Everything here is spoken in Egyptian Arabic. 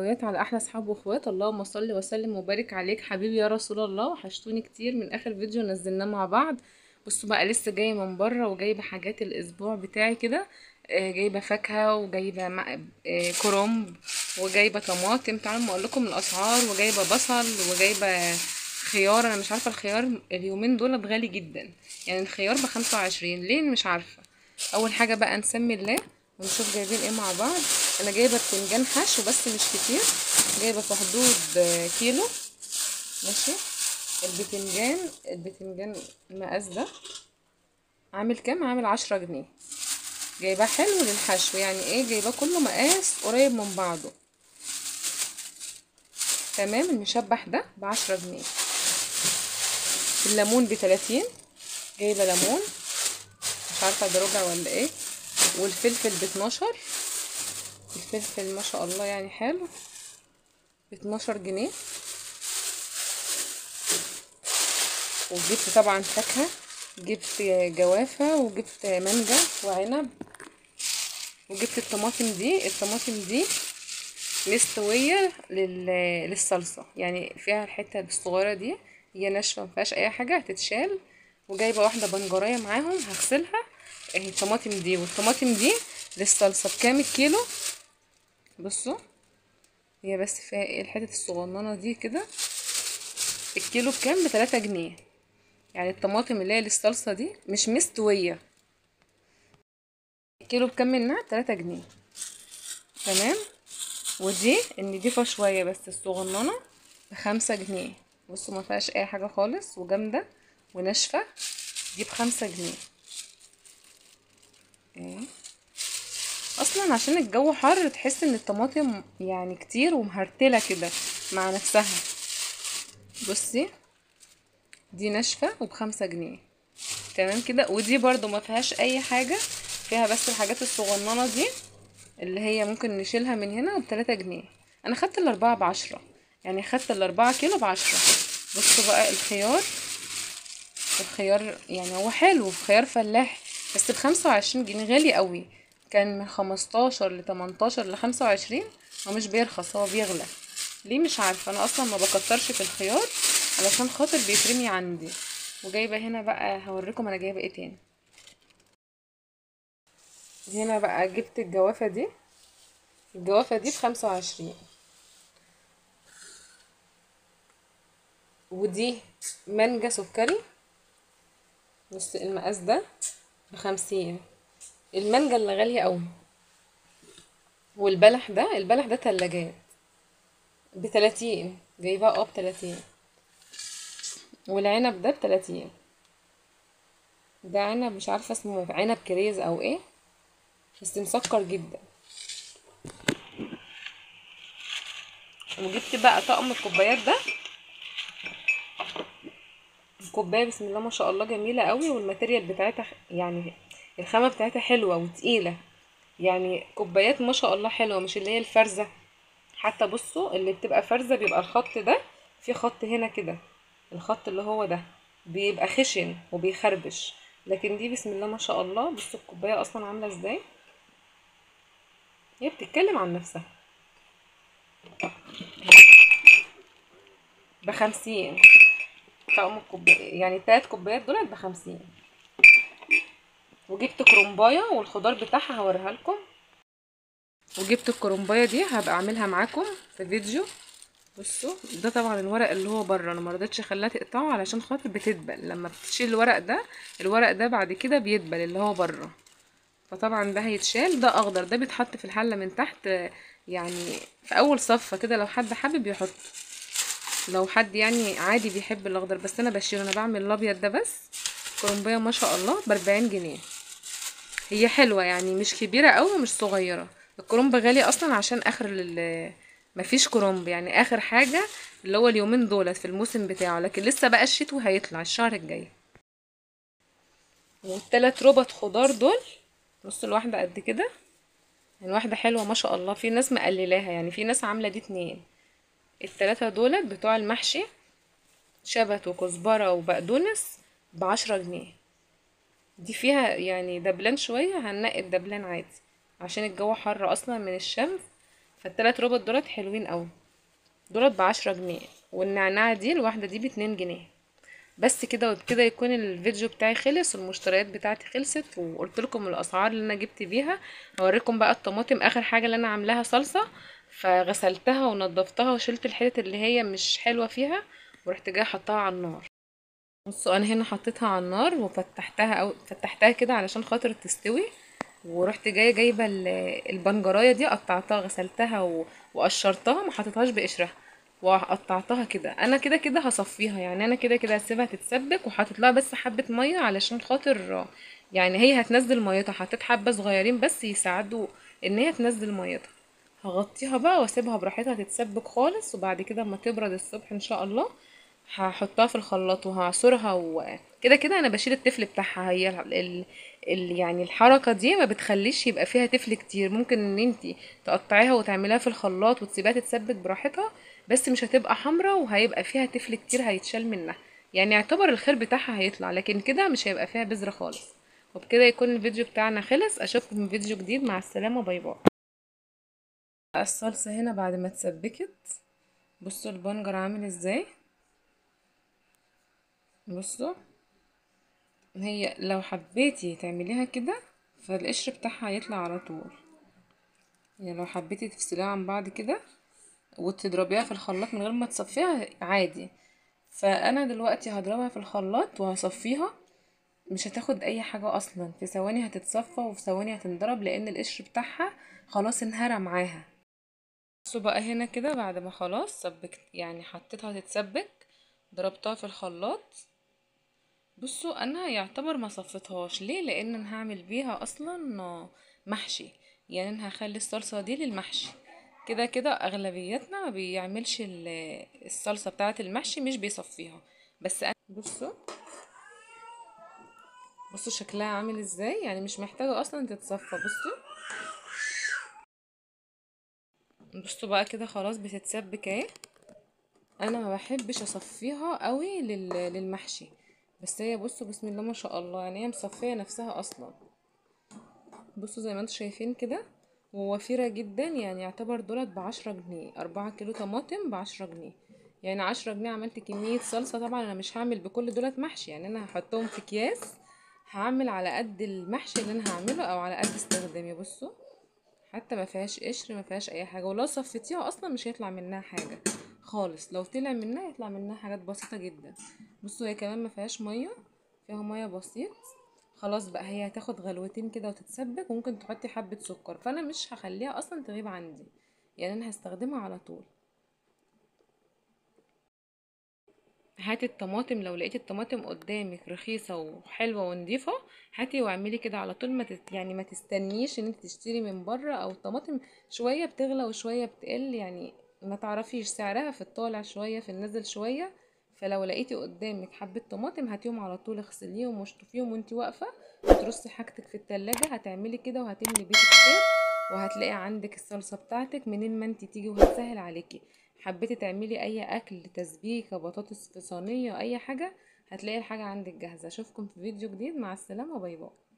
على احلى اصحاب واخوات. اللهم صل وسلم وبارك عليك حبيبي يا رسول الله. وحشتوني كتير من اخر فيديو نزلناه مع بعض. بصوا بقى، لسه جاية من بره وجايبه حاجات الاسبوع بتاعي كده. جايبه فاكهة وجايبه كرنب وجايبه طماطم. تعالوا ما اقول لكم الاسعار. وجايبه بصل وجايبه خيار. انا مش عارفه الخيار اليومين دول غالي جدا، يعني الخيار ب25، ليه مش عارفه. اول حاجة بقى نسمي الله ونشوف جايبين ايه مع بعض. انا جايبه بتنجان حشو بس مش كتير، جايبه في حدود كيلو. ماشي. البتنجان المقاس ده عامل كام؟ عامل 10 جنيه. جايباه حلو للحشو، يعني ايه؟ جايباه كله مقاس قريب من بعضه. تمام. المشبح ده ب10 جنيه. الليمون ب30، جايبه ليمون مش عارفه ده ربع ولا ايه. والفلفل ب12، الفلفل ما شاء الله يعني حلو، ب12 جنيه. وجبت طبعا فاكهة، جبت جوافه وجبت مانجا وعنب، وجبت الطماطم دي. الطماطم دي مستوية للصلصه، يعني فيها الحتة الصغيرة دي، هي ناشفة مفيهاش اي حاجة هتتشال. وجايبه واحدة بنجريه معاهم هغسلها. اهي الطماطم دي، والطماطم دي للصلصه بكام الكيلو؟ بصوا هي بس فيها ايه الحتة الصغننه دي كده. الكيلو بكام؟ ب3 جنيه. يعني الطماطم اللي هي للصلصه دي مش مستوية، الكيلو بكام منها؟ 3 جنيه. تمام. ودي النضيفه شوية بس الصغننه ب5 جنيه. بصوا ما فيهاش اي حاجة خالص وجامده وناشفه، دي ب5 جنيه. ايه اصلا عشان الجو حر تحس ان الطماطم يعني كتير ومهرتله كده مع نفسها. بصي دي ناشفة وب5 جنيه. تمام كده. ودي برضو ما فيهاش اي حاجة، فيها بس الحاجات الصغننه دي اللي هي ممكن نشيلها من هنا، وب3 جنيه. انا خدت الاربعة ب10، يعني خدت ال4 كيلو ب10. بصوا بقى الخيار، الخيار يعني هو حلو، خيار فلاح بس ب25 جنيه، غالي قوي. كان من 15 ل18 ل25، هو مش بيرخص، هو بيغلى ليه مش عارفه. انا اصلا ما بكترش في الخيار علشان خاطر بيترمي عندي. وجايبه هنا بقى هوريكم انا جايبه ايه تاني. هنا بقى جبت الجوافه دي، الجوافه دي ب25، ودي مانجا سكري نص المقاس ده ب50. المانجا اللي غالية قوي. والبلح ده، البلح ده تلاجات ب30، جايباه ب30. والعنب ده ب30، ده عنب مش عارفه اسمه، عنب كريز او ايه، بس مسكر جدا. وجبت بقى طقم الكوبايات ده. الكوباية بسم الله ما شاء الله جميلة قوي، وال material بتاعتها يعني الخامة بتاعتها حلوة وتقيله، يعني كوبايات ما شاء الله حلوة، مش اللي هي الفرزه. حتى بصوا اللي بتبقى فرزه بيبقى الخط ده، في خط هنا كده، الخط اللي هو ده بيبقى خشن وبيخربش، لكن دي بسم الله ما شاء الله. بصوا الكوباية اصلا عامله ازاي، هي بتتكلم عن نفسها. ب50 طقم الكوباية، يعني 3 كوبايات دولت ب50. وجبت كرنبايه والخضار بتاعها هوريها لكم. وجبت الكرنبايه دي هبقى اعملها معاكم في فيديو. بصوا ده طبعا الورق اللي هو بره، انا ما رضيتش اخليها تقطعه علشان خاطر بتدبل لما بتشيل الورق ده، الورق ده بعد كده بيدبل اللي هو بره، فطبعا ده هيتشال. ده اخضر، ده بيتحط في الحلة من تحت، يعني في اول صفة كده، لو حد حابب يحط، لو حد يعني عادي بيحب الاخضر، بس انا بشيله، انا بعمل الابيض ده بس. كرنبايه ما شاء الله ب40 جنيه، هي حلوة يعني، مش كبيرة قوي ومش صغيرة. الكرنب غالي اصلا عشان اخر مفيش كرنب، يعني اخر حاجة اللي هو اليومين دولت في الموسم بتاعه، لكن لسه بقى الشتوي هيطلع الشهر الجاي. والتلات ربط خضار دول نص الواحدة قد كده، يعني واحدة حلوة ما شاء الله. في ناس مقللاها، يعني في ناس عامله دي 2. التلاتة دولت بتوع المحشي، شبت وكزبره وبقدونس ب10 جنيه. دي فيها يعني دبلان شوية، هننقي الدبلان عادي عشان الجو حر اصلا من الشمس، فالتلات ربط دولت حلوين قوي، دولت ب10 جنيه. والنعناعة دي الواحدة دي ب2 جنيه بس كده. وبكده يكون الفيديو بتاعي خلص والمشتريات بتاعتي خلصت، وقلت لكم الاسعار اللي انا جبت بيها. هوريكم بقى الطماطم اخر حاجة اللي انا عاملاها صلصه، فغسلتها ونضفتها وشلت الحتت اللي هي مش حلوة فيها، ورحت جاية حطاها على النار. بصوا انا هنا حطيتها على النار وفتحتها، او فتحتها كده علشان خاطر تستوي، ورحت جاية جايبه البنجرايه دي، قطعتها غسلتها وقشرتها، ما حطيتهاش بقشرها وقطعتها كده. انا كده كده هصفيها، يعني انا كده كده هسيبها تتسبك، وحطيت لها بس حبه مية علشان خاطر يعني هي هتنزل ميتها، حطيت حبه صغيرين بس يساعدوا ان هي تنزل ميتها. هغطيها بقى واسيبها براحتها تتسبك خالص، وبعد كده اما تبرد الصبح ان شاء الله هحطها في الخلاط وهعصرها. وكده كده انا بشيل التفل بتاعها، هي ال يعني الحركة دي ما بتخليش يبقى فيها تفل كتير. ممكن ان انتي تقطعيها وتعمليها في الخلاط وتسيبها تتسبك براحتها، بس مش هتبقى حمرا وهيبقى فيها تفل كتير هيتشال منها، يعني يعتبر الخير بتاعها هيطلع، لكن كده مش هيبقى فيها بذرة خالص. وبكده يكون الفيديو بتاعنا خلص، اشوفكم في فيديو جديد، مع السلامة، bye bye. الصلصه هنا بعد ما اتسبكت، بصوا البنجر عامل ازاي. بصوا هي لو حبيتي تعمليها كده فالقشر بتاعها هيطلع على طول، يعني لو حبيتي تفصليها عن بعض كده وتضربيها في الخلاط من غير ما تصفيها عادي. فانا دلوقتي هضربها في الخلاط وهصفيها، مش هتاخد اي حاجة اصلا، في ثواني هتتصفى وفي ثواني هتنضرب، لان القشر بتاعها خلاص انهرى معاها. بصوا بقى هنا كده بعد ما خلاص سبكت، يعني حطيتها تتسبك، ضربتها في الخلاط. بصوا انا يعتبر ما صفتهاش، ليه؟ لان انا هعمل بيها اصلا محشي، يعني انا هخلي الصلصه دي للمحشي. كده كده اغلبيتنا ما بيعملش الصلصه بتاعه المحشي، مش بيصفيها، بس انا بصوا شكلها عامل ازاي، يعني مش محتاجه اصلا تتصفى. بصوا بقى كده خلاص بتتسبك اهي. انا ما بحبش اصفيها قوي للمحشي، بس هي بصوا بسم الله ما شاء الله، يعني هي مصفيه نفسها اصلا. بصوا زي ما انتم شايفين كده، ووفيره جدا، يعني يعتبر دولت ب10 جنيه، 4 كيلو طماطم ب10 جنيه، يعني 10 جنيه عملت كمية صلصه. طبعا انا مش هعمل بكل دولت محشي، يعني انا هحطهم في اكياس، هعمل على قد المحشي اللي انا هعمله او على قد استخدامي. بصوا حتى ما فيهاش قشر، ما فيهاش اي حاجة، ولو صفيتيها اصلا مش هيطلع منها حاجة خالص، لو طلع منها يطلع منها حاجات بسيطة جدا. بصوا هي كمان ما فيهاش مية، فيها مية بسيط. خلاص بقى هي هتاخد غلوتين كده وتتسبك، وممكن تحطي حبه سكر، فانا مش هخليها اصلا تغيب عندي، يعني انا هستخدمها على طول. هاتي الطماطم، لو لقيتي الطماطم قدامك رخيصة وحلوه ونضيفه هاتي واعملي كده على طول، ما يعني ما تستنيش ان انت تشتري من بره، او الطماطم شوية بتغلى وشوية بتقل، يعني ما تعرفيش سعرها في الطالع شوية في النزل شوية. فلو لقيتي قدامك حبه طماطم هاتيهم على طول، اغسليهم واشطفيهم وانتي واقفة، وترصي حاجتك في التلاجة. هتعملي كده وهتملي بيتك خير، وهتلاقي عندك الصلصه بتاعتك منين ما انتي تيجي، وهتسهل عليكي. حبيتي تعملي اي اكل، تسبيكه، بطاطس في صينية، اي حاجة، هتلاقي الحاجة عندك جاهزة. اشوفكم في فيديو جديد، مع السلامة، bye bye.